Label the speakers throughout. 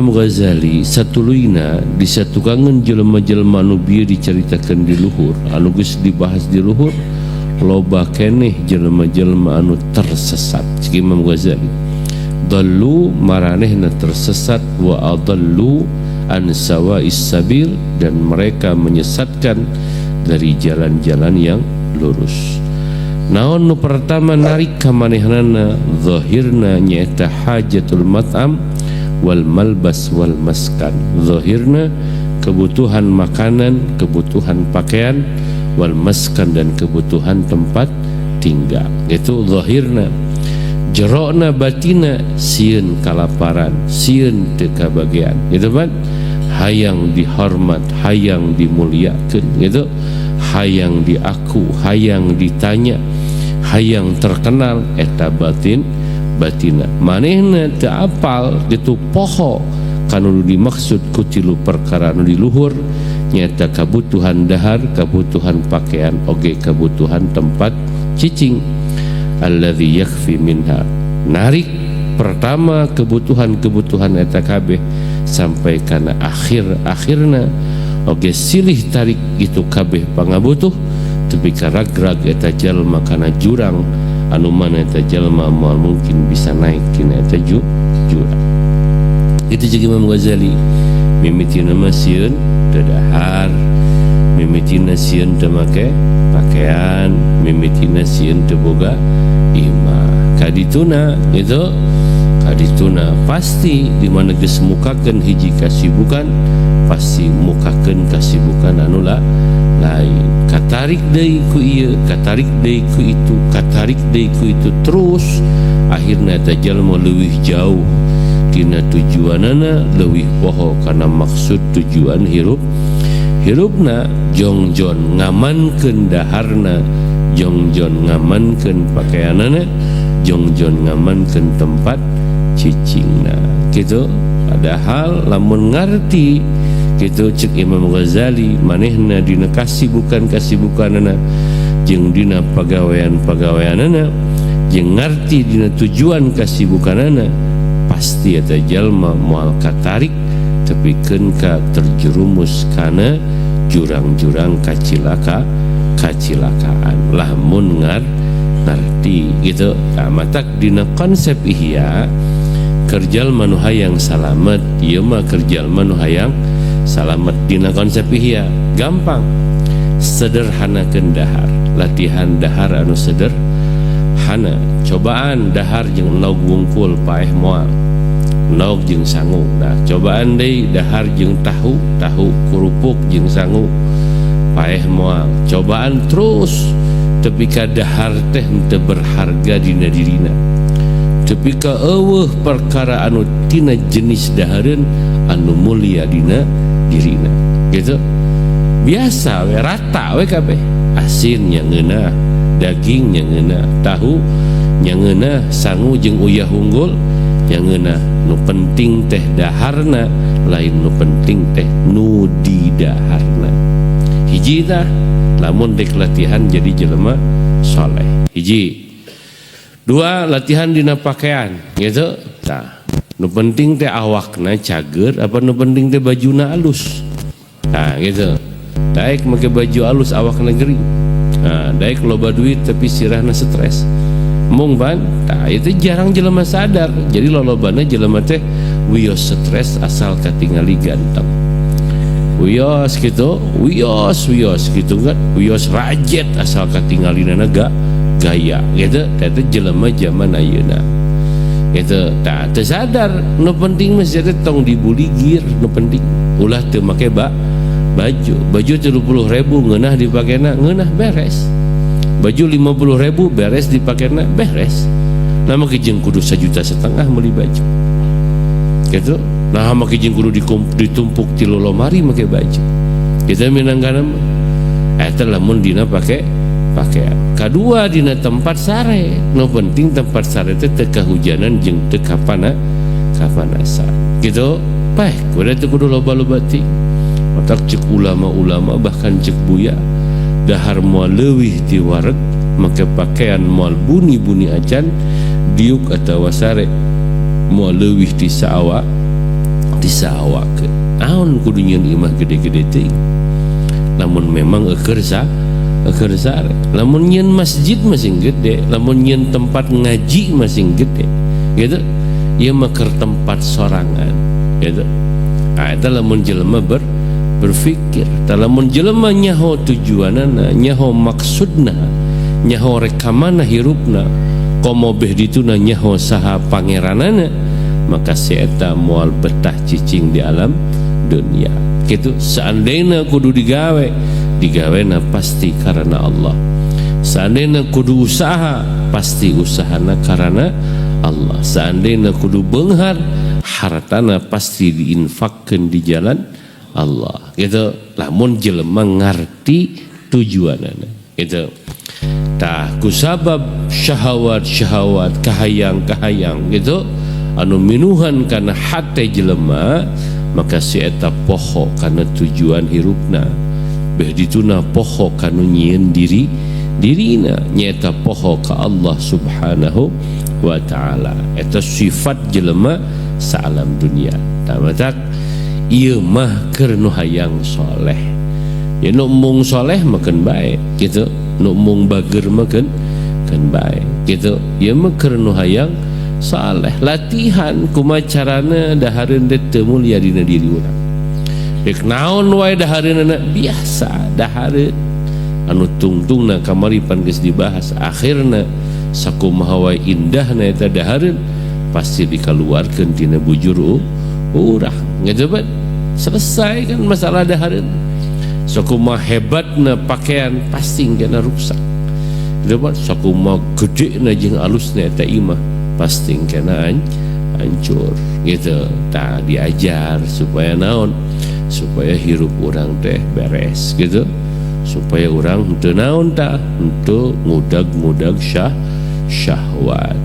Speaker 1: Imam Ghazali, satuluyna disatukangan jelema-jelema anu bieu dicaritakeun di luhur, anu geus dibahas di luhur, loba keneh jelema-jelema anu tersesat. Cek Imam Ghazali, dallu, maranehna tersesat, wa adallu an sawa'is sabil, dan mereka menyesatkan dari jalan-jalan yang lurus. Naon nu pertama narik ka manehnana? Zahirna nyaeta hajatul mat'am wal malbas wal maskan. Zahirna kebutuhan makanan, kebutuhan pakaian, wal maskan, dan kebutuhan tempat tinggal. Itu zahirna. Jerokna, batina, sieun kalaparan, sieun teu kabagian, gitu kan? Hayang dihormat, hayang dimuliakeun, gitu, hayang diaku, hayang ditanya, hayang terkenal. Eta batin, batina manehna teu apal gitu, poho kanu dimaksud ku tilu perkara nu di luhur, nyata kebutuhan dahar, kebutuhan pakaian, oge kebutuhan tempat cicing. Alladzi yakfi minha, narik pertama kebutuhan-kebutuhan eta kabeh sampai kana akhir-akhirna oge silih tarik itu kabeh pangabutuh, tepi ka ragrag eta jalma kana jurang anu mana eta jalma moal mungkin bisa naik tina eta jurang. Itu jeung Imam Ghazali, mimitina mah sieun teu dahar, mimitina sieun teu make pakaian, mimitina sieun teu boga imah. Kadituna gitu, kadituna pasti di mana geus mukakeun hiji kasibukan, pasti mukakeun kasibukan anu la lain. Katarik deui ku ieu, katarik deui ku itu, katarik deui ku itu, terus akhirna eta jalma leuwih jauh tina tujuanana, leuwih poho kana maksud tujuan hirup hirupna. Jongjon ngamankeun daharna, jongjon ngamankeun pakaianana, jongjon ngamankeun tempat cicingna, gitu. Padahal lamun ngarti gitu, cek Imam Ghazali, manehna dina kasibukan kasibukanana jeung dina pagawean pagaweanana jeung ngarti dina tujuan kasibukanana, pasti eta jalma moal katarik tepikeun ka terjerumus kana jurang-jurang kacilakaan, lamun ngarti gitu. Nah, matak dina konsep Ihya, keur jalma nu hayang salamet ieu mah, keur jalma nu hayang salamet dina konsep Ihya gampang, sederhanakeun dahar, latihan dahar anu sederhana. Cobaan dahar jeung endog wungkul, paeh moal? Endog jeung sangu. Nah, cobaan deui dahar jeung tahu, tahu kerupuk jeung sangu, paeh moal? Cobaan terus tepi ka dahar teh henteu berharga dina dirina, tepi ka eueuh perkara anu tina jenis dahareun anu mulia dina dirina, gitu. Biasa we, rata we kabeh, asin nya ngeunah, daging nya ngeunah, tahu nya ngeunah, sangu jeung uyah unggul nya ngeunah. Nu penting teh daharna, lain nu penting teh nu didaharna. Hiji tah, lamun dek latihan jadi jelema soleh. Hiji, dua, latihan dina pakaian, gitu. Tah, nu penting teh awakna cager apa nu penting teh bajuna alus? Nah, gitu. Daek make baju alus, awakna gering. Nah, daek loba duit tapi sirahna stres, mung ban. Tah, itu jarang jelema sadar. Jadi lolobana jelema teh wios stres asal katingali ganteng, wios gitu, wios wios gitu kan, wios rajet asal katingalina ga gaya gitu. Eta jelema zaman ayeuna gitu. Tah, teu sadar nu penting mah teh tong dibuligir. Nu penting ulah teu make baju. Baju 30.000 ngeunah dipakena, ngeunah, beres. Baju 50.000 beres dipakena, beres. Nah, make jeung kudu 1,5 juta meuli baju gitu. Nah, make jeung kudu ditumpuk tilu lomari make baju kita minangkana mah. Eta lamun dina pake pakaian. Kadua, dina tempat sare. Nu penting tempat sare teh teu kahujanan jeung teu kapanasan, gitu. Paeh kudu teu kudu loba-loba ting. Matak cek ulama-ulama, bahkan cek Buya, dahar moal leuwih ti wareg, make pakaian moal buni-buni acan, diuk atawa sare moal leuwih ti saawa. Disawakeun naon kudu nyieun imah gede-gede teuing, lamun memang eukeur sa eukeur sare. Lamun nyieun masjid masing gede, lamun nyieun tempat ngaji masing gede gitu, ieu mah keur tempat sorangan gitu. Nah, eta lamun jelema berpikir, lamun jelema nyaho tujuanana, nyaho maksudna, nyaho rek ka mana hirupna, komo beh dituna nyaho saha pangeranana, maka si eta moal betah cicing di alam dunia gitu. Seandainya kudu digawe, digawena pasti karena Allah. Seandainya kudu usaha, pasti usahana karena Allah. Seandainya kudu beunghar, hartana pasti diinfakkan di jalan Allah gitu, lamun jelema ngarti tujuanana gitu. Tah, kusabab syahwat-syahwat, kahayang-kahayang gitu anu minuhan kana hate jelema, maka si eta poho kana tujuan hirupna, beh dituna poho kanu nyieun diri dirina, nyaeta poho ka Allah Subhanahu wa Ta'ala. Eta sifat jelema saalam dunia. Tamatak ieu mah keur nu hayang soleh ya. Nu mung soleh mah keun bae gitu, nu mung bager mah keun bae gitu. Ieu mah keur nu hayang saleh. Latihan kumaha carana dahareun teh teu mulia dina diri urang. Rek naon wae dahareunana, biasa dahareun anu tungtungna kamari pan geus dibahas. Akhirna sakumaha wae indahna eta dahareun, pasti dikaluarkeun tina bujur urang gitu kan. Selesai kan masalah dahareun. Sakumaha hebatna pakaian, pasti kena rusak gitu kan. Sakumaha gedena jeung alusna eta imah, pasti kena hancur gitu. Tah, diajar supaya naon? Supaya hirup urang teh beres gitu, supaya urang henteu naon tah, henteu ngudag-ngudag syahwat.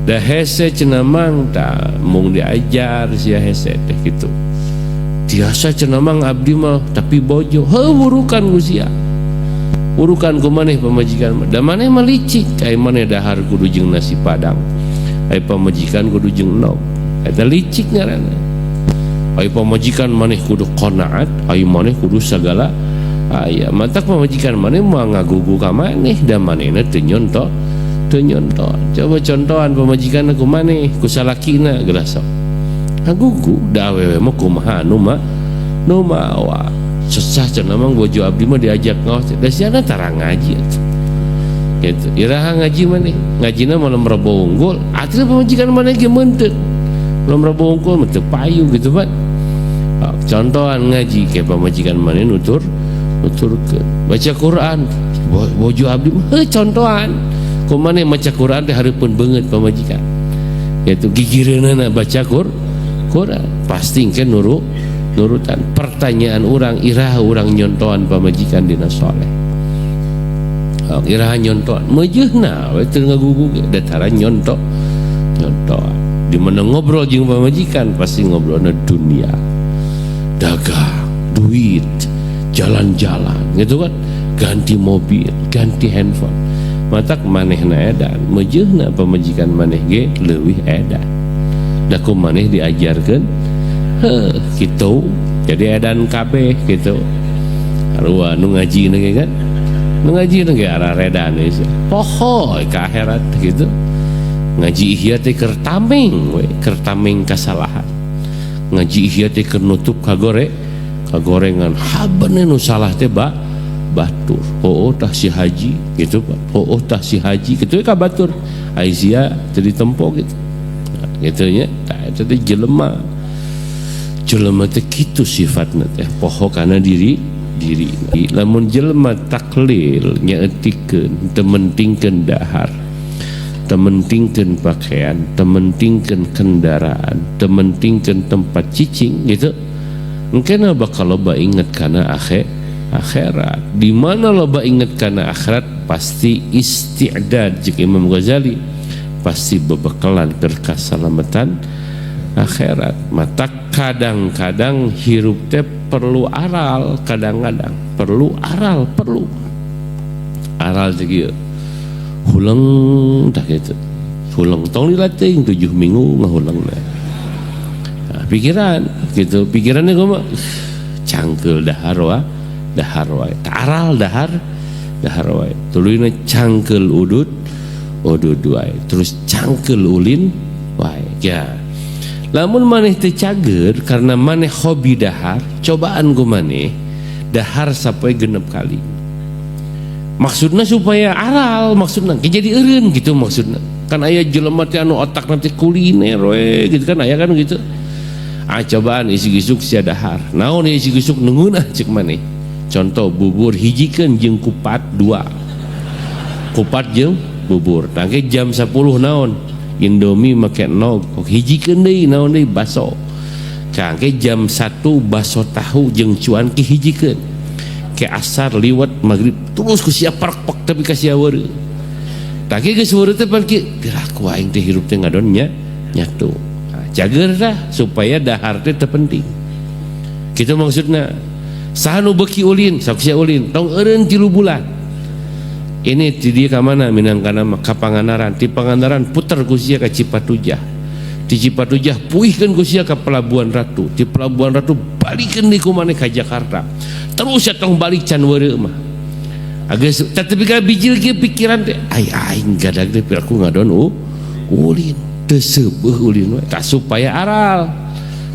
Speaker 1: Da hese cenah Mang. Tah, mung diajar sia hese teh gitu. Biasa cenah Mang, abdi mah tapi bojo heuh wurukan ku sia, wurukan ku maneh pamajikan mah. Da maneh mah licik, ai maneh dahar kudu jeung nasi padang, ai pamajikan kudu jeung endog, eta licik ngaranna. Ai pamajikan maneh kudu qanaat, ai maneh kudu sagala aya. Matak pamajikan maneh mah ngagugu ka maneh, da manehna teu nyonto, teu nyonto. Coba contohan pamajikan ku maneh, ku salakina geura sok ngagugu. Da awewe mah kumaha anu mah nu mawa. Susah cenah Mang, bojo abdi mah diajak ngaos, da siana tara ngaji atuh gitu. Iraha ngaji maneh? Ngajina malam Rebo unggul atuh, pamajikan maneh ge meunteuh malam Rebo unggul mah teu payu gitu Pak. Contohan ngaji ke pamajikan maneh, nutur nuturkeun baca Quran. Bojo abdi mah heuh, contohan ku maneh maca Quran teh hareupeun beungeut pamajikan gitu, gigireunana baca Quran, pasti engke nurutan. Pertanyaan urang, iraha urang nyontohan pamajikan dina soleh? Oh, iraha nyontohan? Meujeuhna we teu ngagugu ge, da tara nyontoh nyontohan. Di mana ngobrol jeung pamajikan, pasti ngobrolna dunia, dagang, duit, jalan-jalan gitu kan, ganti mobil, ganti handphone. Matak manehna edan, meujeuhna pamajikan maneh ge leuwih edan, da ku maneh diajarkeun heuh kitu, jadi edan kabeh gitu. Sarua nu ngaji ge kan, nu ngaji ge araredan poho ka akhirat gitu. Ngaji Ihya teh keur tameng we, keur tameng kasalahan. Ngaji Ihya teh keur nutup kagorengan. Habene nu salah teh ba batur, oh tah si haji gitu Pak, oh tah si haji gitu ka batur, ai sia teu ditempo gitu. Nah, gitu nya. Tah, eta teh jelema, jelema teh kitu sifatna teh, poho kana diri diri. Lamun jelema taklil, nyaeutikeun, teu mentingkeun dahar, teu mentingkeun pakaian, teu mentingkeun kendaraan, teu mentingkeun tempat cicing gitu, engkena bakal loba inget kana akhirat. Di mana loba inget kana akhirat, pasti isti'dad jeung Imam Ghazali, pasti bebekalan keur kasalamatan akhirat. Mata kadang-kadang hirup teh perlu aral, kadang-kadang perlu aral, perlu aral teh kieu, huleng tah gitu. Huleng tong dilatih 7 minggu ngahulengna. Nah, Pikiran gitu, pikirannya kumaha? Cangkeul dahar wa, dahar wae. Aral dahar, dahar wae. Tuluyna cangkeul udud, udud wae. Terus cangkeul ulin wae. Ya. Lamun maneh teu cager karena maneh hobi dahar, cobaan ku maneh dahar sapoe 6 kali. Maksudna supaya aral, maksudna jadi eureun gitu maksudna. Kan aya jelema teh anu otak nanti kuliner we gitu kan, aya kan gitu. Ah, cobaan isuk-isuk sia dahar. Naon isuk-isuk nu ngeunah cek maneh? Contoh bubur hijikeun jeung kupat 2. Kupat jeung bubur. Tangke jam 10 naon? Indomie make nog, hijikeun deui naon deui baso. Kangke jam 1 baso tahu jeung cuanki hijikeun. Ke asar liwat maghrib terus ku sia parek tapi ka sia weureu. Tangke geus weureu teh pan kieu, piraku aing teh hirup teh ngadon nya nyatu. Nah, cager tah supaya dahar teh teu penting. Kitu maksudna. Saha nu beuki ulin, sok sia ulin, tong eureun 3 bulan. Ini ti dieu ka mana minangkana mah ka Pangandaran, ti Pangandaran puter ku sia ka Cipatujah. Ti Cipatujah puihkeun ku sia ka Pelabuhan Ratu, ti Pelabuhan Ratu balikeun deui ku maneh ka Jakarta. Terus sia tong balik can weureu mah. Geus tapi ka bijil kieu pikiran teh, ai aing gadag teh piraku ngadon ulin, teu seubeuh ulin we, tah supaya aral.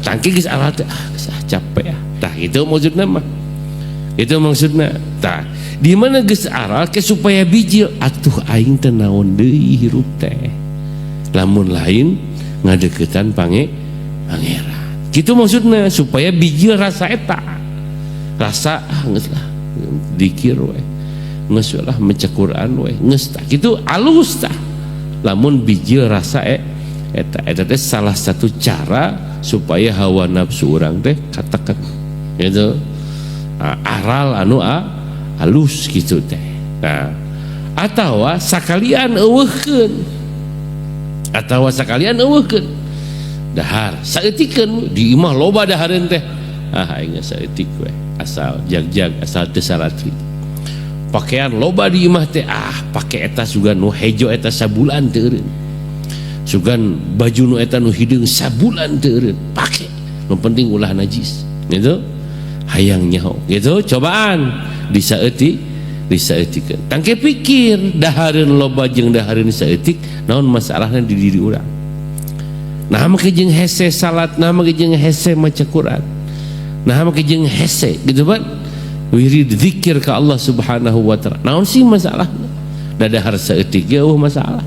Speaker 1: Tangki geus aral teh, ah geus ah capek ah. Tah itu maksudna mah. Itu maksudna. Tah di mana geus aral ke supaya bijil atuh aing teh naon deui hirup teh. Lamun lain ngadeukeutan pangeran. Kitu maksudna supaya bijil rasa eta. Rasa ah geus lah dikir we. Geus lah maca Quran we. Geus tah kitu alus tah. Lamun bijil rasa eta eta teh salah satu cara supaya hawa nafsu urang teh katakan gitu. Aral anu alus gitu teh. Nah, atawa sakalian eueuhkeun. Atawa sakalian eueuhkeun. Dahar saeutikeun di imah loba dahareun teh. Ah aing saeutik we, asal jag-jag asal teu salatri. Pakaian loba di imah teh, ah pake eta sugan nu hejo eta sabulan teu eureun. Sugan baju nu eta nu hideung sabulan teu eureun, pake. Nu penting ulah najis. Gitu. Hayang nyaho gitu, cobaan disaeutik disaeutikeun. Tangke pikir dahareun loba jeung dahareun saeutik naon masalahna di diri urang. Nah make jeung hese salat, nah make jeung hese maca Quran, nah make jeung hese gitu kan, wirid zikir ka Allah Subhanahu wa taala. Naon sih masalahna? Da dahar saeutik ge eueuh masalah.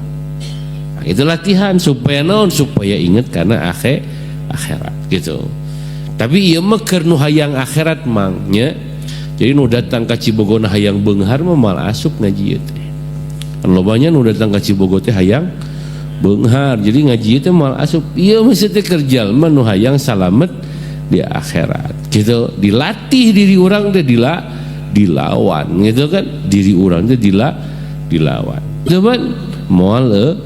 Speaker 1: Nah, itu latihan supaya naon? Supaya inget karena akhirat gitu. Tapi ieu mah keur nu hayang akhirat mang nya. Jadi nu datang ka Cibogo na hayang beunghar mah moal asup ngaji ieu teh. Kan lobanya nu datang ka Cibogo teh hayang beunghar. Jadi ngaji ieu teh moal asup. Ieu mah teh keur jalma nu hayang salamet di akhirat. Gitu, dilatih diri urang teh dilawan gitu kan. Diri urang teh dilawan. Cuman moal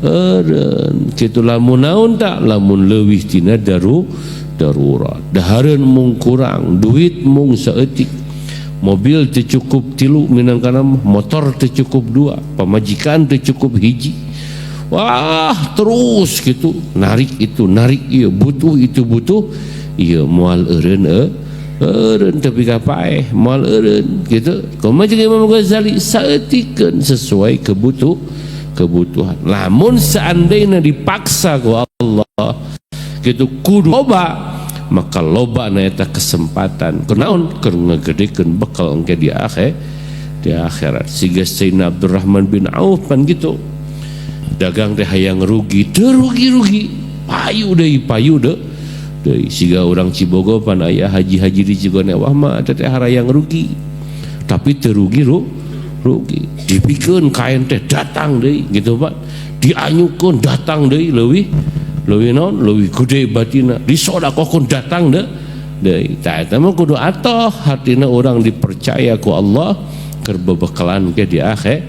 Speaker 1: eureun kitu lamun naon tak lamun leuwih tina darurat. Dahareun mung kurang, duit mung saeutik, mobil teu cukup 3 minangkana motor teu cukup 2, pamajikan teu cukup 1. Wah, terus gitu, narik itu, narik ieu, butuh itu, butuh ieu, moal eureun eureun tapi ka paeh, moal eureun gitu. Kumaha jeung Imam Ghazali saeutikeun sesuai kebutuhan. Lamun seandainya dipaksa ku Allah gitu kudu loba, maka loba na eta kesempatan kunaon keur ngagedekeun bekal engke di akhir, di akhirat. Siga Sayyidina Abdurrahman bin Auf pan gitu, dagang teh hayang rugi teu rugi-rugi, payu deui payu deui. Siga urang Cibogo pan aya haji-haji di Cigonewah mah teh harayang rugi tapi teu rugi rugi, dipikeun kain teh datang deui gitu Pak, dianyukeun datang deui leuwih leuwih naon leuwih gede batina, disodakohkeun datang deui. Tah eta mah kudu atoh hartina urang dipercaya ku Allah keur bebekalan ke di akhir,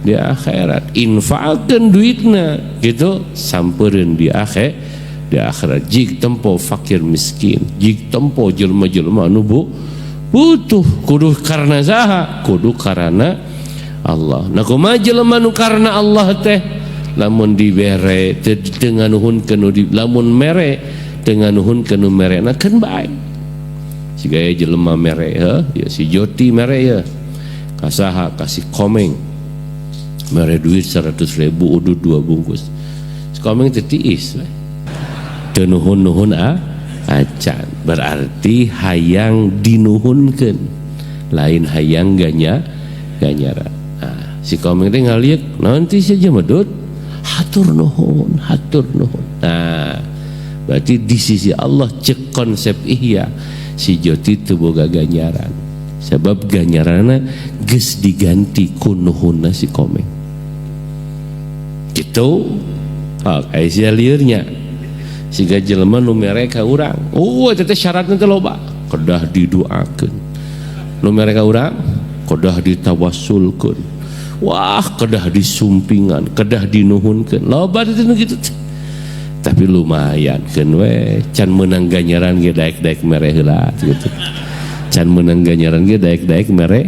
Speaker 1: di akhirat. Infaqkeun duitna gitu sampereun di akhir, di akhirat. Jik tempo fakir miskin, jik tempo jelema-jelema anu butuh, kudu karena saha? Kudu karena Allah. Nah kumaha jelema nu karena Allah teh lamun dibere teu nganuhunkeun nu di, lamun mere Teu nganuhunkeun nu merena keun bae. Siga jelema mere heuh, ya si Joti mere ya. Kasaha kasih Komeng. Mere duit 100.000 udud 2 bungkus. Si Komeng teh tiis we. Teu nuhun-nuhun acan. Berarti hayang dinuhunkeun, lain hayang ganyaran. Nah, si Komeng teh ngaliuk, nanti saja medut, hatur nuhun, hatur nuhun. Nah, berarti di sisi Allah cek konsep Ihya si Joti teu boga ganjaran. Sebab ganjaranna geus diganti ku nuhunna si Komeng. Gitu. Oh, kayak sia liurnya. Siga jelema nu mere ka urang. Oh, eta teh syaratna teh loba. Kedah didoakeun. Nu mere ka urang kedah ditawassulkeun. Wah, kedah disumpingan, kedah dinuhunkeun. Loba teh nu kitu teh. Tapi lumayan keun we, can meunang ganjaran ge daek-daek mere heula gitu. Can meunang ganjaran ge daek-daek mere.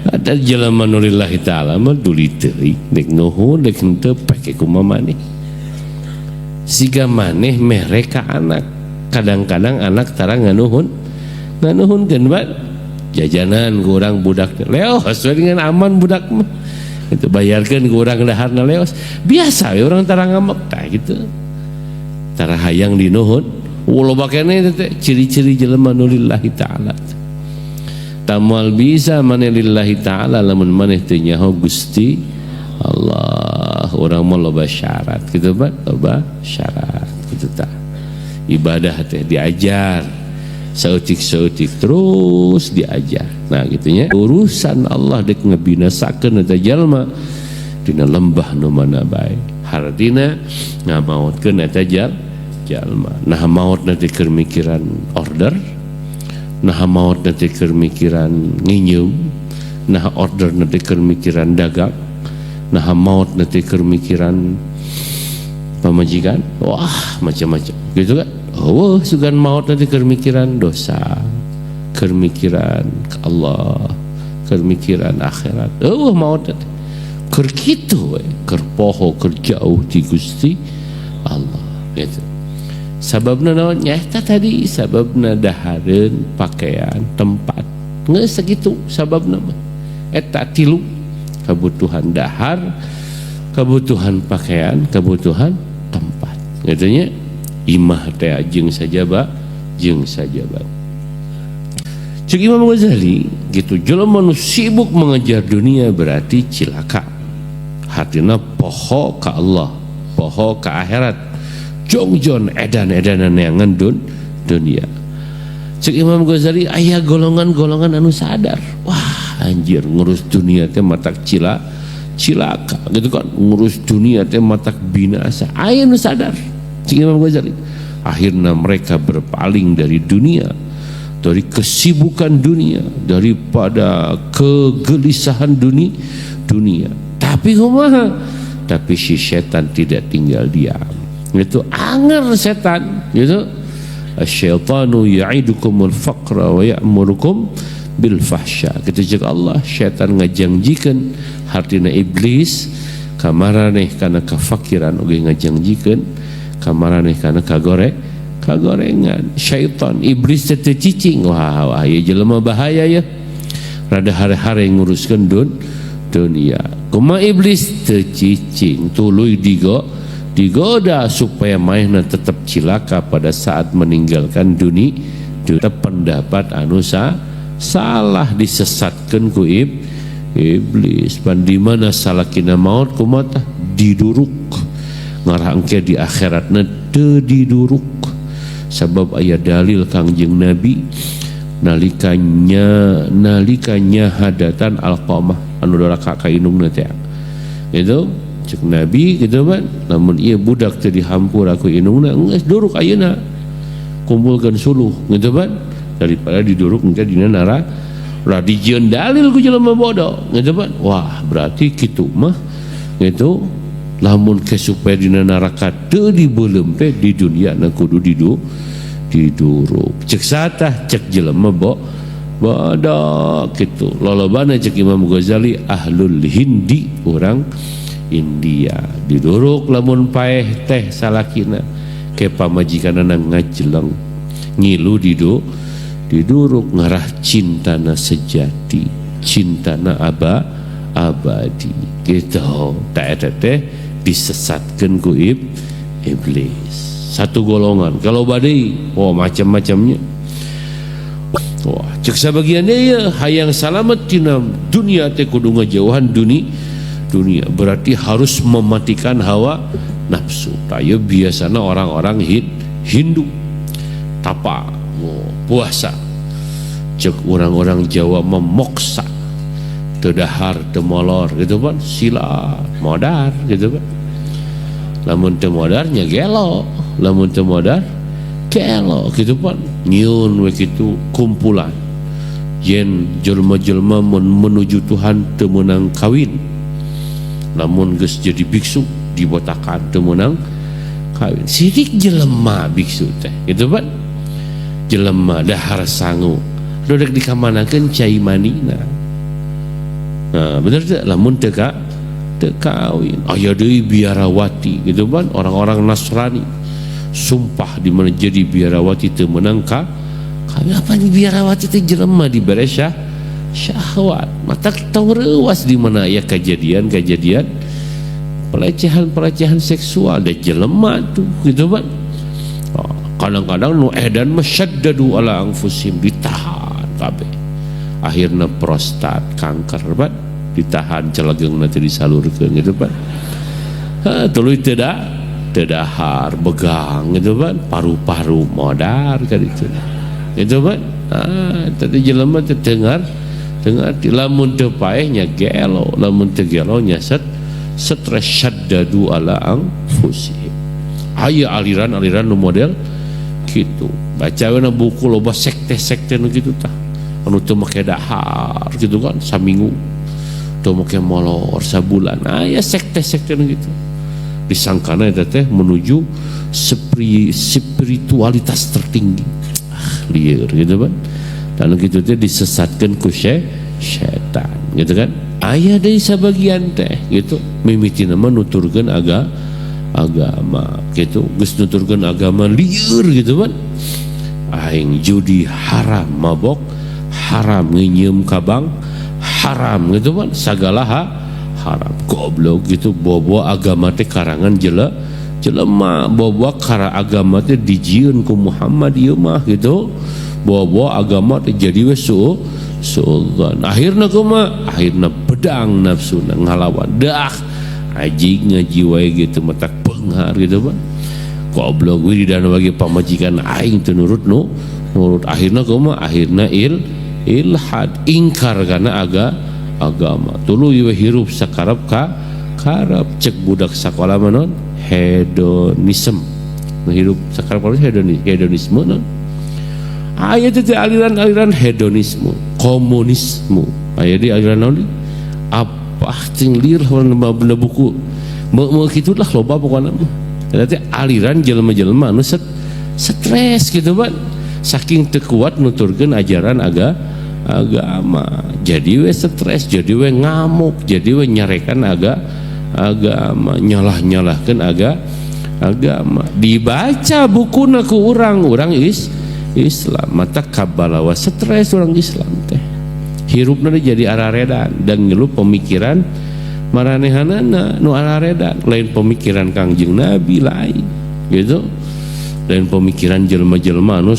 Speaker 1: Ada jelema nu lillahi ta'ala mah duli teuing, dek nuhun dek henteu pake kumaha maneh. Siga maneh mere ka anak. Kadang-kadang anak tara nganuhun. Nganuhunkeun bae. Jajanan ku urang budak teh. Leos we dengan aman budak mah. Itu bayarkeun ku urang daharna leos. Biasa we urang tara ngambek tah gitu. Tara hayang dinuhun. Loba keneh teh ciri-ciri jelema nu lillahi ta'ala. Tamal bisa maneh lillahi ta'ala lamun maneh teu nyaho Gusti Allah. Urang mah loba syarat gitu Pak, loba syarat gitu tah. Ibadah teh diajar saeutik-saeutik terus diajar. Nah gitunya urusan Allah dek ngebinasakeun eta jalma dina lembah nu mana bae. Hartina ngamaotkeun eta jalma. Nah maot nanti keur mikiran order, nah maot nanti keur mikiran nginyeum, nah order nanti keur mikiran dagang, nah maot nanti keur mikiran pamajikan, wah macam-macam gitu kan. Oh, sugan maut nanti keur mikiran dosa, keur mikiran ke Allah, keur mikiran akhirat. Oh, maut nanti keur kitu we, keur poho, keur jauh ti Gusti Allah gitu. Sababna naon? Nyaeta tadi sababna dahareun, pakaian, tempat. Geus sakitu sababna mah. Eta tilu, kebutuhan dahar, kebutuhan pakaian, kebutuhan tempat. Gitu nya. Imah teh jeung sajaba, jeung sajaba. Cek Imam Ghazali gitu, jelema nu sibuk mengejar dunia berarti cilaka. Hatina poho ka Allah, poho ka akhirat. Jongjon edan-edanan yang dunia. Cek Imam Ghazali aya golongan-golongan anu sadar, wah anjir ngurus dunia teh matak cilaka gitu kan, ngurus dunia teh matak binasa. Aya nu sadar. Cek Imam Ghazali akhirnya mereka berpaling dari dunia, dari kesibukan dunia, daripada kegelisahan dunia. Tapi kumaha? Tapi si setan tidak tinggal diam. Itu anger setan gitu. Asyaitanu ya'idukumul faqra wa ya'murukum bil fahsya. Kitu cek Allah, setan ngajangjikeun hartina iblis kamaraneh kana kafakiran oge ngajangjikeun kamaraneh kana kagorengan. Syaitan iblis teh cicing, wah wah ieu jelema bahaya ya. Rada hare-hare nguruskeun dunia. Kumaha iblis teu cicing, tuluy digoda supaya manehna tetap cilaka pada saat meninggalkan dunia. Tetap pendapat anu salah disesatkan ku iblis. Pan di mana salakina maut kumaha tah diduruk ngarah engke di akhiratna teu diduruk. Sabab aya dalil Kangjeng Nabi nalikanya hadatan Alqamah anu doraka ka indungna teh. Gitu cek Nabi gitu kan, namun ieu budak teu dihampura ku indungna geus duruk ayeuna kumpulkeun suluh gitu kan, daripada diduruk engke dina neraka. Lah dijieun dalil ku jelema bodoh gitu kan. Wah berarti kitu mah gitu, lamun ke supaya dina neraka teu dibeuleum teh di dunia na kudu diduruk. Cek satah cek jelema bodoh gitu. Lolobana cek Imam Ghazali ahlul Hindi, orang India diduruk lamun paeh teh salakina Ke pamajikanana ngajeleng ngilu diduruk ngarah cintana sejati, cintana abadi gitu. Tak eta teh disesatkeun ku iblis. Satu golongan kalau badai, oh macam-macamnya. Wah, cek sabagian ya hayang salamet tina dunia teh kudu ngajauhan dunia, berarti harus mematikan hawa nafsu. Tayo biasanya orang-orang Hindu tapa, oh, puasa. Cek orang-orang Jawa memoksa, teu dahar teu molor gitu kan, sila modar gitu kan. Lamun teu modar nya gelo, lamun teu modar gelo gitu kan. Nyieun we kitu kumpulan yen jelema-jelema menuju Tuhan teu meunang kawin, lamun geus jadi biksu dibotakan teu meunang kawin. Sirik jelema biksu teh gitu kan, jelema dahar sangu rek dikamanakeun cai manina. Nah, bener teu? Lamun teu kawin aya deui biarawati gitu kan, orang-orang Nasrani sumpah di mana jadi biarawati teu meunang kawin. Apa nih biarawati teh jelema dibere syahwat, mata tong reuas di mana aya kejadian-kejadian pelecehan-pelecehan seksual da jelema tuh gitu kan. Oh, kadang-kadang nu edan mah syaddadu ala anfusihim, ditahan kabeh, akhirna prostat kanker ban, ditahan celegeng nanti disalurkeun gitu kan. Ha, tuluy teu dahar begang gitu kan, paru-paru modar kan itu gitu kan. Ah, tadi jelema teh dengar dengar, lamun teu paeh nya gelo, lamun teu gelo nya stres. Syaddadu ala anfusihim. Aya aliran-aliran nu model gitu, baca we buku loba sekte-sekte nu kitu tah, anu teu make dahar gitu kan saminggu, teu make molor sabulan. Aya sekte-sekte nu gitu, disangkana eta teh menuju spiritualitas tertinggi. Ah, lieur gitu kan. Dan gitu teh disesatkan ku setan gitu kan. Aya deui sabagian teh gitu mimitina mah nuturkeun agama gitu, geus nuturkeun agama lieur gitu kan. Aing judi haram, mabok haram, nginyeum ka bank haram gitu kan, sagala haram. Goblok gitu, bobo agama teh karangan jelema, bobo kara agama teh dijieun ku Muhammad ieu mah gitu, bobo agama teh jadi we suudzon. Akhirna kumaha? Akhirna bedang nafsuna ngalawan, dah aji ngaji wae gitu matak beunghar gitu kan. Goblok wiridan bagi pamajikan aing teu nurut, nu nurut. Akhirna kumaha? Akhirna ilhad, ingkar karena agama, tuluy we hirup sakarep ka karep. Cek budak sakola mah non hedonisme, hirup sakarep karep, hedonisme non. Aya teh aliran-aliran hedonisme, komunisme, aya di aliran naon apa cing lieur benda buku mau gitulah, loba pokoknya mah. Eta teh aliran jelema-jelema anu stres gitu kan, saking teu kuat nuturkeun ajaran agama, jadi we stres, jadi we ngamuk, jadi we nyarekan agama, nyalah-nyalahkeun agama. Dibaca bukuna ku urang-urang Islam mata kabalawa stres. Orang Islam teh hirupna jadi araredan dan ngeluh pemikiran maranehanana nu araredan, lain pemikiran Kangjeng Nabi, lain gitu, lain pemikiran jelema-jelema anu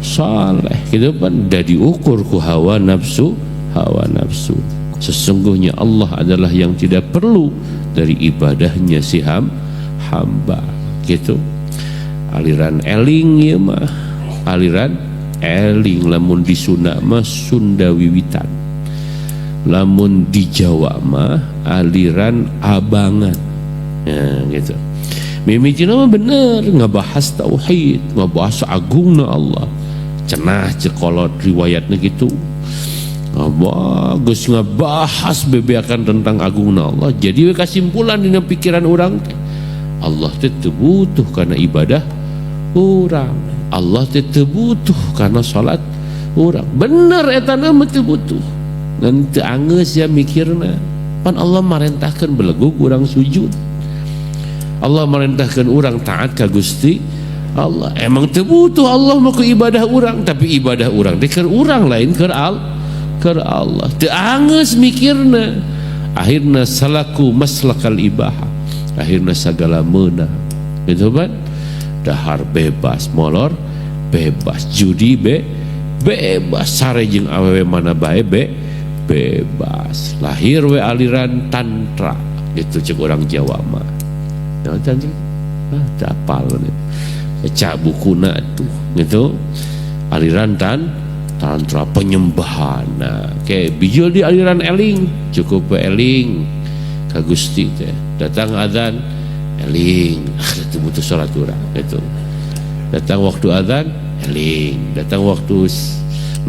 Speaker 1: saleh gitu kan. Da diukur ku hawa nafsu, hawa nafsu. Sesungguhnya Allah adalah yang tidak perlu dari ibadahnya si hamba gitu. Aliran eling ya mah, aliran eling lamun di Sunda mah Sunda Wiwitan, lamun di Jawa mah aliran abangan ya, gitu. Mimitina mah bener ngebahas tauhid, ngebahas agungna Allah cenah, cekolot riwayatnya gitu. Bagus ngebahas bebeakan tentang agungna Allah, jadi kesimpulan dina pikiran orang teh Allah teh teu butuh karena ibadah urang, Allah teh teu butuh karena salat urang. Bener eta mah teu butuh, ngan teu angeus ya mikirna. Pan Allah marentahkeun belegug urang sujud, Allah marentahkeun urang taat ka Gusti. Allah. Emang teu butuh Allah mah ku ibadah urang, tapi ibadah urang teh keur urang lain keur keur Allah. Teu angeus mikirna. Akhirna salaku maslakal ibaha. Akhirna sagala meunang. Gitu kan? Dahar bebas, molor bebas, judi bebas, sare jeung awewe mana bae bebas. Lahir we aliran tantra gitu cek orang Jawa mah. Naon tantra? Ah, teu apal. Baca bukuna tuh gitu. Aliran tantra penyembahan. Nah, kayak bijil di aliran eling, cukup we eling ka Gusti teh. Datang adzan eling, itu butuh salat urang gitu. Datang waktu adzan eling, datang waktu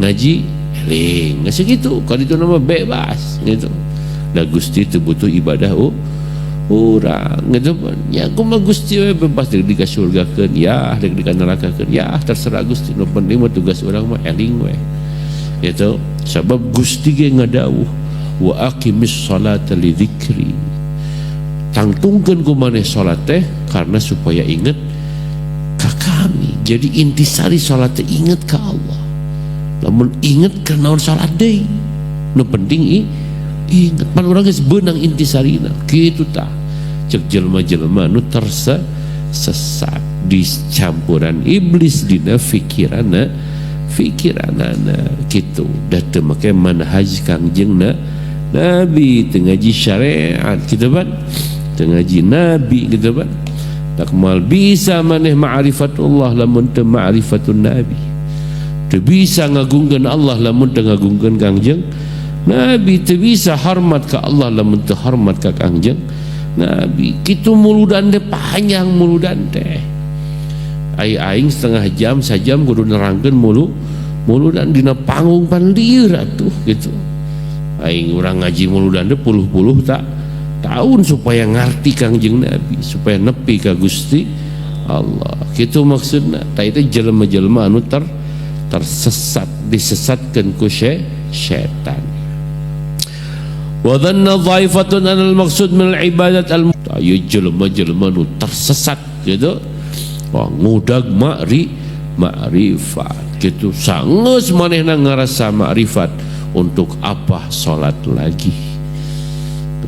Speaker 1: ngaji eling. Nggak segitu, kalau itu nama bebas gitu. Da Gusti itu butuh ibadah urang gitu kan. Ya kumaha Gusti we bebas dek dikasurgakeun ya, dek dikanarakakeun ya, terserah Gusti. Nu penting mah tugas urang mah eling we. Gitu. Sabab Gusti ge ngadawuh wa aqimis salata li dzikri. Tangtungkeun ku maneh salat teh karena supaya inget ka kami. Jadi intisari salat teh inget ka Allah. Lamun inget ka naon salat deui. Nu penting inget pan urang geus beunang intisarina. Kitu tah. Cek jelema-jelema nu tersesat dicampuran iblis dina fikiranna fikiranana kitu. Da teu make manhaj Kangjeng Nabi, teu ngaji syariat kitu pan, teu ngaji Nabi kitu pan. Tak mal bisa maneh ma'rifatullah lamun teu ma'rifatun Nabi. Teu bisa ngagungkeun Allah lamun teu ngagungkeun Kangjeng Nabi, teu bisa hormat ka Allah lamun teu hormat ka Kangjeng Nabi. Kitu muludan teh panjang muludan teh. Ai aing setengah jam sajam kudu nerangkeun muludan dina panggung pan lieur atuh gitu. Aing urang ngaji muludan teh puluh-puluh tak tahun supaya ngarti Kangjeng Nabi, supaya nepi ka Gusti Allah. Kitu maksudna. Tah itu jelema-jelema anu tersesat, disesatkeun ku setan. Wa dhanna dhaifatun an al-maqsud min al-ibadat al ayo jelema-jelema nu tersesat gitu. Wah, ngudag ma'rifat gitu. Sangeus manehna ngarasa ma'rifat, untuk apa salat lagi?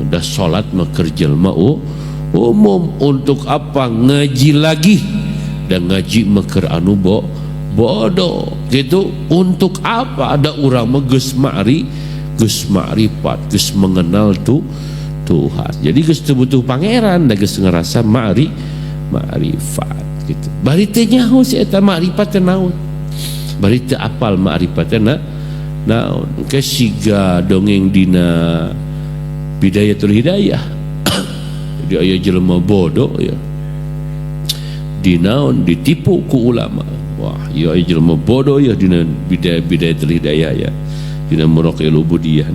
Speaker 1: Udah salat mah keur jelema umum, untuk apa ngaji lagi? Dan ngaji mah keur anu bodoh gitu. Untuk apa? Ada urang mah geus geus ma'rifat, geus mengenal tu Tuhan. Jadi geus teu butuh pangeran, da geus ngerasa ma'rifat gitu. Bari teu nyaho si eta ma'rifat teh naon. Bari teu apal ma'rifat teh naon. Engke siga dongeng dina Bidayatul Hidayah. Jadi aya jelema bodoh ya. Dinaon ditipu ku ulama. Wah, ieu aya jelema bodoh ya dina Bidayatul Hidayah ya. Dina Muraqil Ubudiyah.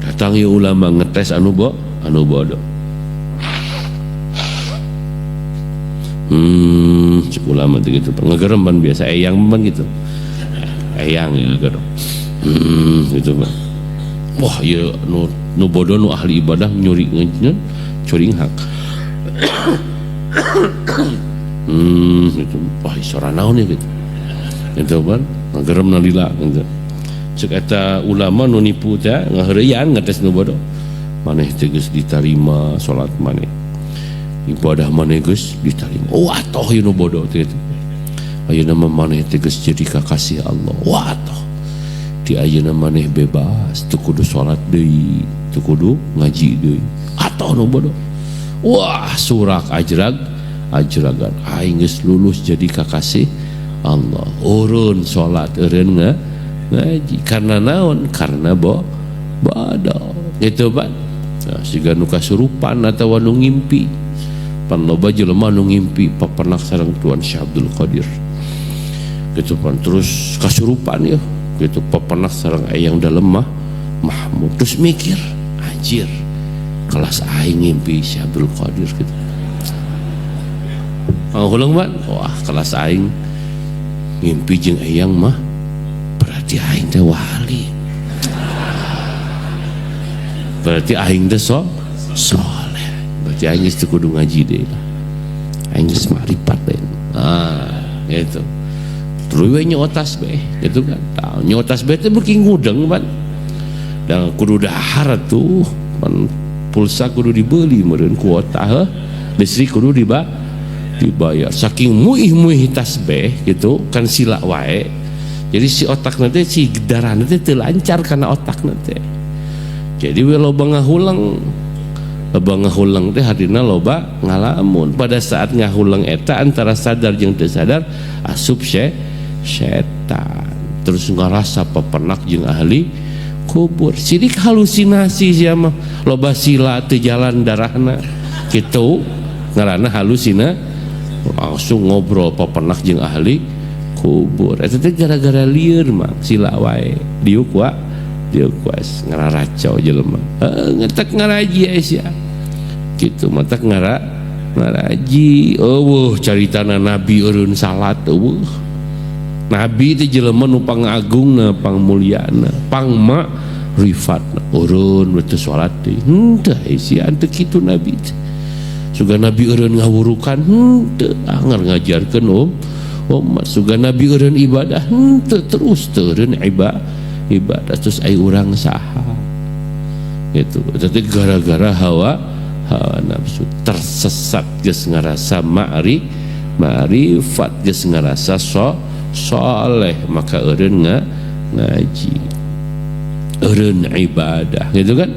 Speaker 1: Datang ya ulama ngetes anu bodoh. Cek ulama teh gitu. Ngegerem pan biasa eyang pan gitu. Eyang ya ngegerem. Gitu pan. Wah, ieu nu bodoh nu ahli ibadah nyuri curing hak. Gitu. Wah, sora naon ya gitu. Gitu pan. Ngegerem nalila gitu. Cek eta ulama nu nipu teh ngaheureuyan ngetes nu bodoh. Maneh teh geus ditarima salat maneh. Ibadah maneh geus ditarima. Oh, atoh ieu nu bodoh teh gitu. Ayeuna mah maneh teh geus jadi kakasih Allah. Wah, atoh. Di ayeuna maneh bebas, teu kudu salat deui, teu kudu ngaji deui. Atoh nu bodoh. Wah, surak ajragan. Aing geus lulus jadi kakasih Allah. Urun salat, eureun ngaji. Karena naon? Karena bodoh. Gitu pan. Nah, siga nu kasurupan atawa nu ngimpi. Pan loba jelema nu ngimpi papernak sareng Tuan Syekh Abdul Qadir. Gitu pan, terus kasurupan ya. Gitu papernak sareng eyang dalem mah Mahmud. Terus mikir, anjir, kelas aing ngimpi Syekh Abdul Qadir gitu. Ulang pan, wah kelas aing ngimpi jeung eyang mah berarti aing teh wali. Berarti aing teh soleh. Berarti aing geus teu kudu ngaji deui lah. Aing geus makrifat deui. Ah, gitu. Terus we nyoo tasbih gitu kan. Tah, nyoo tasbih teh beuki ngudeng pan. Dan kudu dahar tuh pan, pulsa kudu dibeli meureun, kuota heuh, listrik kudu dibayar. Saking muih-muih tasbih gitu kan, sila wae. Jadi si otak nanti, si darah nanti teu lancar karena otak nanti. Jadi we loba ngahuleng. Loba ngahuleng teh hartina loba ngalamun. Pada saat ngahuleng eta antara sadar jeung teu sadar asup setan. Terus ngarasa pepenak jeung ahli kubur. Sirik halusinasi sia mah. Loba sila teu jalan darahna. Gitu ngaranna halusina, langsung ngobrol pepenak jeung ahli kubur. Eta teh gara-gara lieur mah, sila wae. Diuk wa diuk was ngararacau jelema. Heuh, ngetek ngaraji sia. Gitu matak ngaraji. Eueuh caritana nabi eureun salat, eueuh. Nabi teh jelema nu pangagungna, pangmulyana, pangmakrifatna. Eureun we teu salat teh. Henteu sia, teu kitu nabi teh. Suga nabi eureun ngawurukan, henteu, anger ngajarkeun umat. Suga nabi eureun ibadah, henteu, terus teu eureun ibadah. Terus ai urang saha? Gitu. Tapi gara-gara hawa hawa nafsu tersesat, geus ngarasa ma'rifat, geus ngarasa soleh, maka eureun ngaji, eureun ibadah gitu kan.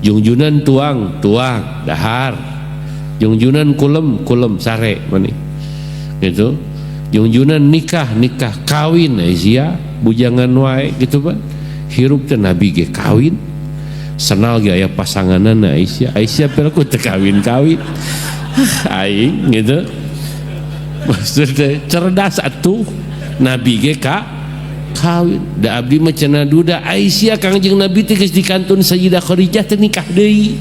Speaker 1: Jungjunan tuang tuang dahar, jungjunan kulem kulem sare maneh gitu, jungjunan nikah nikah, kawin sia bujangan wae gitu kan. Hirup teh nabi ge kawin, senal ge aya pasanganana. Aisyah, Aisyah piraku teu kawin-kawin aing gitu. Maksudnya cerdas atuh, nabi ge ka kawin. Da abdi mah cenah duda Aisyah, Kangjeng Nabi teh geus dikantun Sayyidah Khadijah teh nikah deui.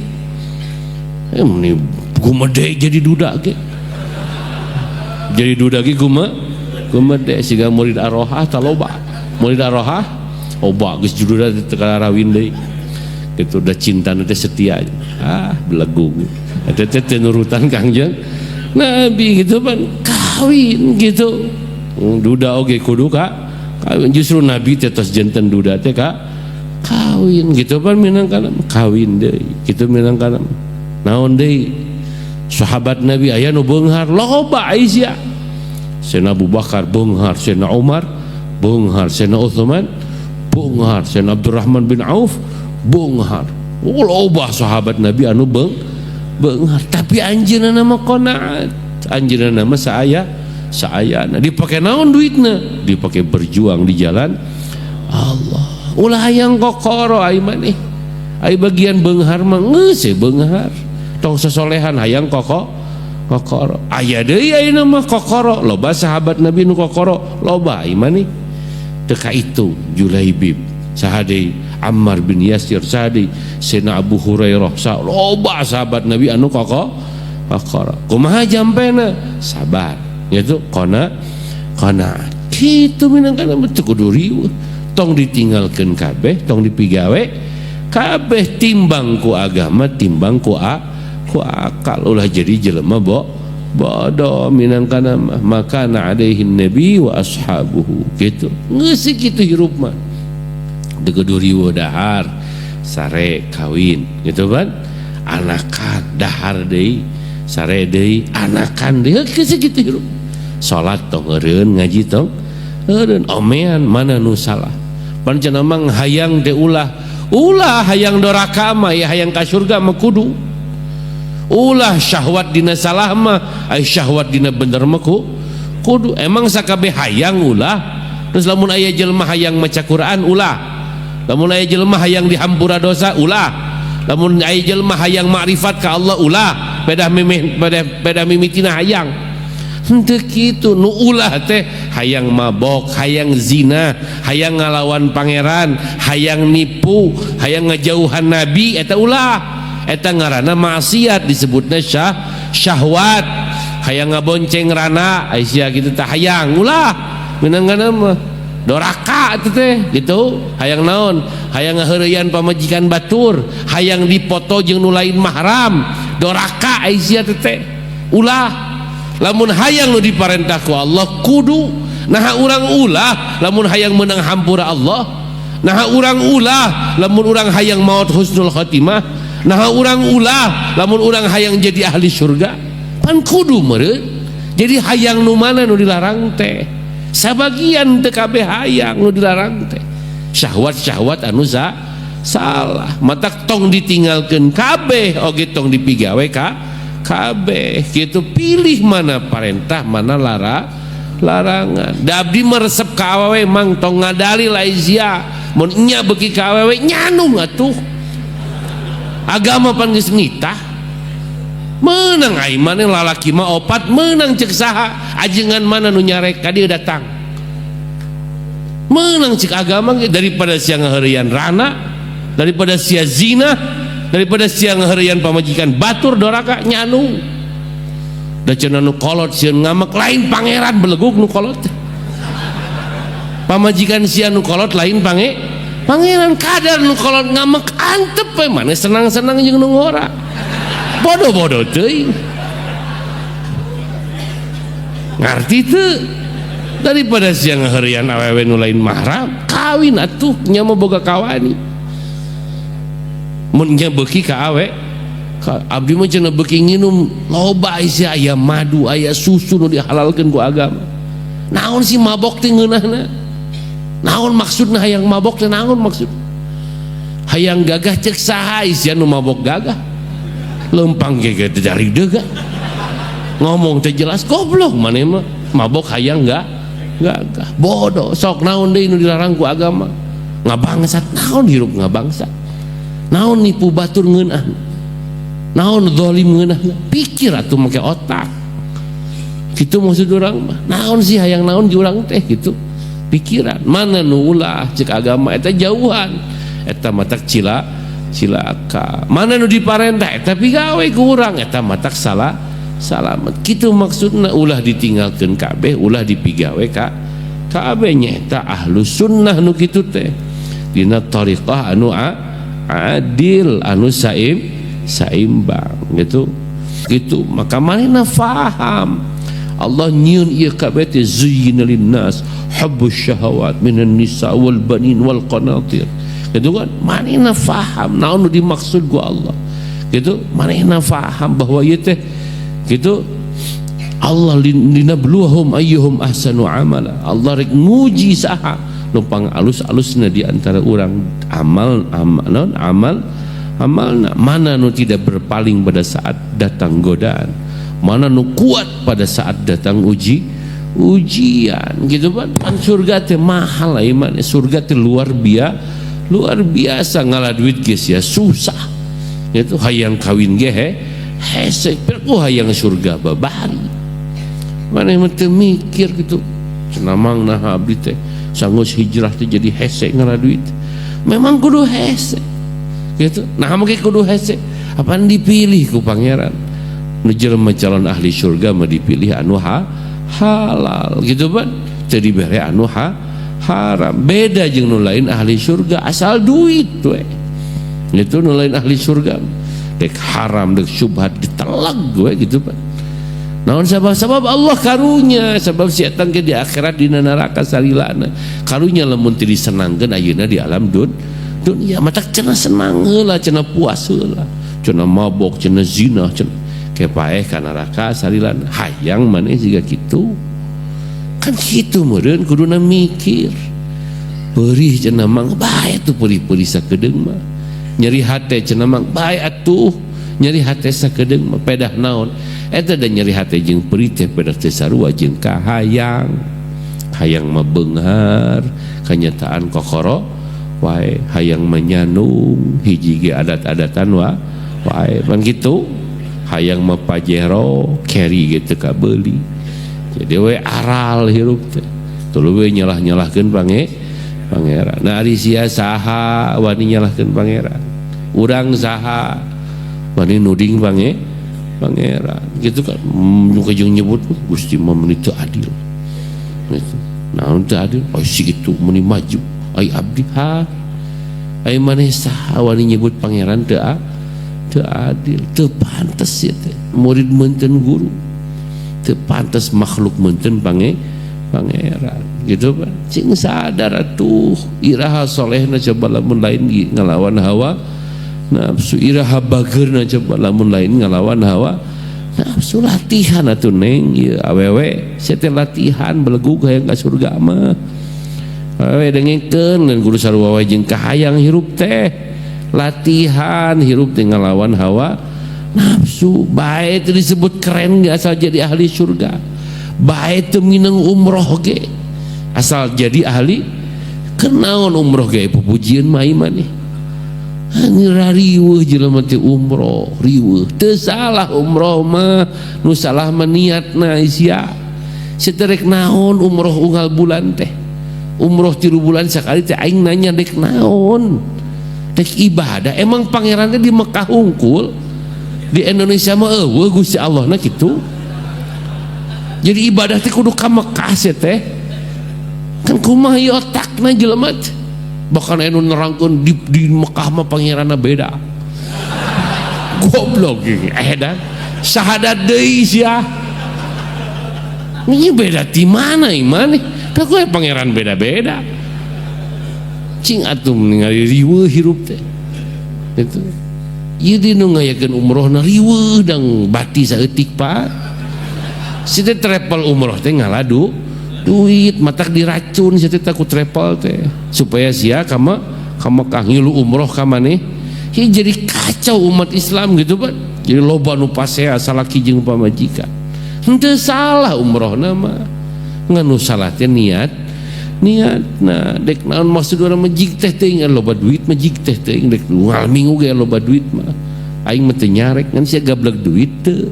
Speaker 1: Eh, meni gumede jadi duda ge. Jadi duda ge gumede siga murid Arohah tah loba. Murid Arohah loba geus duda teh karawin deui. Gitu udah cinta teh setia. Ah, belagu. Eta teh nurutan Kangjeng Nabi gitu kan, kawin gitu. Duda oge kudu ka kawin. Justru Nabi teh tos janten duda teh ka kawin gitu kan, minangkana kawin deui gitu minangkana. Naon deui, sahabat Nabi aya nu beunghar loba. Aisyah, Sayyidina Abu Bakar beunghar, Sayyidina Umar beunghar, Sayyidina Utsman beunghar, Sayyidina Abdurrahman bin Auf beunghar. Oh, loba sahabat Nabi anu beunghar, tapi anjeunna mah qanaat, anjeunna mah saaya saayana. Dipake naon duitna? Dipake berjuang di jalan Allah. Ulah hayang kokoro ai maneh. Ai bagian beunghar mah geus we beunghar, tong sesolehan hayang kokoro. Aya deui ayeuna mah kokoro, loba sahabat Nabi nu kokoro loba. Ai maneh teu kaitung, Julaibib saha deui, Ammar bin Yasir saha deui, Sayyidina Abu Hurairah saha, loba sahabat Nabi anu kokoro. Kumaha jampena? Sabar gitu, qanaat kitu minangkana. Teu kudu riweuh, tong ditinggalkeun kabeh, tong dipigawe kabeh, timbang ku agama, timbang ku akal. Ulah jadi jelema bodoh minangkana mah. Maka na alaihi nabi wa ashabuhu gitu, geus kitu hirup mah. Teu kudu riweuh, dahar sare kawin gitu kan, anakan dahar deui, sare deui, anakan deui, geus kitu hirup. Salat tong eureun, ngaji tong eureun, omean mana nu salah? Pan cenah mah hayang teh ulah, ulah hayang doraka mah ya, hayang ka surga mah kudu ulah. Syahwat dina salah mah, ai syahwat dina bener mah kudu. Emang sakabeh hayang ulah? Terus lamun aya jelema hayang maca Quran ulah, lamun aya jelema hayang dihampura dosa ulah, lamun aya jelema hayang makrifat ka Allah ulah, pedah mimih pedah, pedah mimitina hayang. Henteu kitu. Nu ulah teh hayang mabok, hayang zina, hayang ngalawan pangeran, hayang nipu, hayang ngajauhan nabi, eta ulah. Eta ngaranna maksiat, disebutna syahwat. Hayang ngabonceng rana Aisyah gitu tah, hayang ulah, minangkana mah doraka itu teh gitu. Hayang naon? Hayang ngaheureyan pamajikan batur, hayang dipoto jeung nu lain mahram, doraka Aisyah teh, ulah. Lamun hayang nu diparentah ku Allah kudu, naha urang ulah lamun hayang menang hampura Allah, naha urang ulah lamun urang hayang maut husnul khatimah, naha urang ulah lamun urang hayang jadi ahli surga, pan kudu meureun. Jadi hayang nu mana nu dilarang teh? Sabagian teu kabeh hayang nu dilarang teh. Syahwat-syahwat anu salah, matak tong ditinggalkeun kabeh oge tong dipigawe ka kabeh gitu. Pilih mana parentah mana larangan. Da abdi meresep ka awewe mang tong ngadalil sia mun nya beuki ka awewe nyanung atuh. Agama pan geus nitah meunang ai maneh lalaki mah opat meunang ceuk saha ajengan mana nu nyarek ka dieu datang meunang ceuk agama daripada sia ngaheureuyan rana, daripada sia zina, daripada sia ngaheureuyan pamajikan batur doraka nyanu. Da cenah nu kolot sieun ngamek lain pangeran belegug nu kolot. Pamajikan sia nu kolot lain pangeran kadar nu kolot ngamek antep we maneh senang-senang jeung nu ngora. Bodoh-bodoh teuing. Ngarti teu? Daripada sia ngaheureuyan awewe nu lain mahram, kawin atuh nya mah boga kawani. Mun nya beuki ka awe, abdi mah cenah beuki nginum loba sia aya madu, aya susu nu dihalalkeun ku agama. Naon sih mabok teh ngeunahna? Naon maksudna hayang mabok teh naon maksud? Hayang gagah ceuk saha sia nu mabok gagah? Lempang ge teh dari deugah. Ngomong teh jelas goblok maneh mah mabok hayang gagah. Bodoh sok naon deui nu dilarang ku agama? Ngabangsat naon hirup ngabangsat? Naon nipu batur ngeunah? Naon zalim ngeunah? Pikir atuh make otak. Kitu maksud urang mah. Naon sih hayang naon di urang teh gitu. Pikiran mana nu ulah ceuk agama eta jauhan. Eta matak cilaka. Mana nu diparentah eta pigawe ku urang eta matak salah salamet. Kitu maksudna ulah ditinggalkeun kabeh, ulah dipigawe ka kabeh nya eta ahlus sunnah nu kitu teh. Dina thariqah anu adil anu saimbang gitu. Gitu maka manehna faham Allah nyieun ieu kabeh teh zuyyina linnas hubbus syahawat minan nisa wal banin wal qanatir gitu kan. Manehna faham naon nu dimaksud ku Allah gitu. Manehna faham bahwa ieu teh gitu Allah linabluwahum ayyuhum ahsanu amala. Allah rek nguji saha nu pangalus-alusna di antara urang amal amal amal amalna, mana nu tidak berpaling pada saat datang godaan, mana nu kuat pada saat datang ujian gitu kan. Pan surga teh mahal iman, surga teh luar biasa ngalah duit geus ya susah itu. Hayang kawin ge hese ku hayang surga babari mana mah teu mikir gitu. Cenah mang nah abdi teh sanggeus hijrah teh jadi hese ngalah duit, memang kudu hese gitu. Nah make kudu hese apaan dipilih ku pangeran nu jelema calon ahli surga mah dipilih anu halal gitu kan, teu dibere anu haram. Beda jeung nu lain ahli surga asal duit we itu. Nu lain ahli surga dek haram dek syubhat ditelag we gitu kan. Naon sabab Allah karunya, sabab si eta ke di akhirat dina neraka salilana karunya lamun teu disenangkeun ayeuna di alam dunia matak cenah senang heula, cenah puas heula, cenah mabok, cenah zina, cenah kepaeh ka neraka salilana. Hayang maneh jiga kitu kan kitu meureun kuduna mikir. Perih cenah mang bae atuh perih-perih sakedeung mah, nyeri hate cenah mang bae atuh nyeri hate sakedeung mah, pedah naon eta da nyeri hate jeung perih teh pedah teh sarua jeung kahayang. Hayang mah beunghar kanyataan kokoro wae, hayang menyanung hiji ge adat-adatan wae pan kitu. Hayang mah Pajero carry gitu kabeuli, jadi we aral hirup teh tuluy we nyalah-nyalahkeun pangeran. Nah ari sia saha wani nyalahkeun pangeran, urang saha wani nuding pangeran gitu kan. Nu jeung nyebut Gusti mah meuni teu adil gitu. Naon teu adil? Oh si kitu meuni maju ai abdi ha ai maneh saha wani nyebut pangeran teu adil, teu pantes ya teh murid meunteun guru. Teu pantes makhluk meunteun pangeran gitu, Pak. Cing sadar atuh, iraha solehna coba lamun lain ngalawan hawa nafsu? Iraha bageurna coba lamun lain ngalawan hawa nafsu? Latihan atuh, Neng. Ieu awewe, sia teh latihan belegug hayang ka surga mah. Awewe, dengekeun, lain kudu sarua wae jeung kahayang hirup teh. Latihan hirup teh ngalawan hawa nafsu. Bae itu disebut keren gak, asal jadi ahli surga. Bae teu minang umroh ge, asal jadi ahli. Kenaon umroh ge pupujian mah iman nih? Hanya riweuh jelema teh umroh riweuh. Teu salah umroh mah, nu salah mah niatna. Sia rek naon umroh unggal bulan teh, umroh 3 bulan sekali teh? Aing nanya, dek naon? Dek ibadah? Emang pangerannya di Mekah hungkul, di Indonesia mah euweuh Gusti Allah na gitu? Jadi ibadah teh kudu ka Mekah sia teh? Kan kumaha ieu otakna jelema teh? Bahkan anu nerangkeun di Mekah mah pangeranna beda, goblok. Eh, dan syahadat deui sia. Ini beda di mana iman? Tapi pangeran beda-beda. Cing atuh, ningali riweuh hirup teh. Itu. Ieu di nu ngayakeun umrohna riweuh dang bati saeutik, Pak. Si teh travel umroh teh ngaladu duit, matak diracun si teh ku travel teh supaya sia ka Mekah, ngilu umroh ka maneh. Jadi kacau umat Islam gitu, Pak. Jadi loba nu pasea salaki jeung pamajikan. Henteu salah umroh nama, ngan nu salah teh niat niat. Nah, dek naon maksud urang mejig teh? Teuing loba duit mejig teh, teuing dek unggal minggu ge loba duit mah aing mah teu nyarek. Ngan sia gablek duit teu,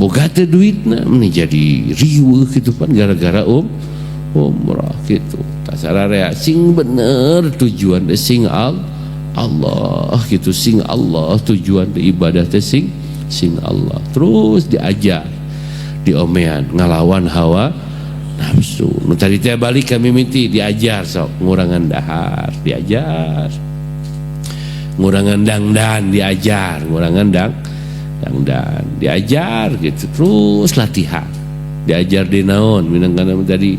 Speaker 1: boga teu duitna? Meni jadi riweuh gitu pan gara-gara umrah gitu. Tasararea sing bener tujuan teh sing Allah gitu, sing Allah tujuan teh, ibadah teh sing sing Allah. Terus diajar diomean ngalawan hawa nafsu nu tadi teh. Balik kami mimiti diajar sok ngurangan dahar, diajar ngurangan dangdan, diajar ngurangan dangdan, diajar gitu. Terus latihan, diajar di naon minangkana tadi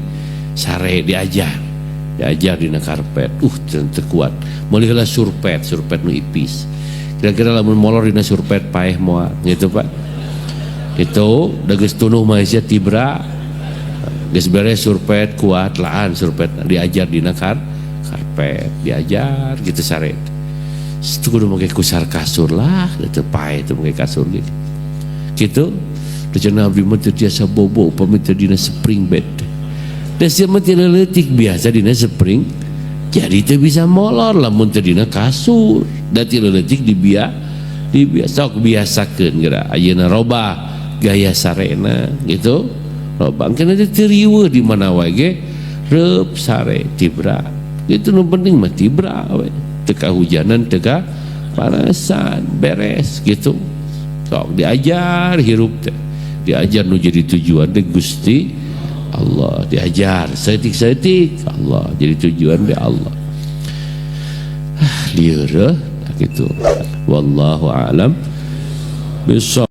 Speaker 1: sare, diajar diajar dina karpet, teu kuat, meuli heula surpet, surpet nu ipis. Kira-kira lamun molor dina surpet paeh moal gitu, Pak? Itu da geus tunuh mah sia tibra. Geus beres surpet, kuat laan surpet, diajar dina karpet, diajar gitu sare. Itu kudu make kusar kasur lah, teu paeh teu make kasur gitu gitu. Cenah abdi mah teu tiasa bobo upami teu dina spring bed. Da sia mah teu leutik biasa dina spring, jadi teu bisa molor lamun teu dina kasur. Da ti leutik dibiasa, sok biasakeun geura ayeuna, robah gaya sarena gitu, robah. Engke teu riweuh, di mana wae ge reup sare tibra gitu. Nu penting mah tibra we, teu kahujanan, teu panasan, beres gitu. Sok diajar hirup teh, diajar nu jadi tujuan teh Gusti Allah, diajar saeutik-saeutik Allah jadi tujuan teh Allah. Ah, lieur gitu. Wallahu alam bisawab.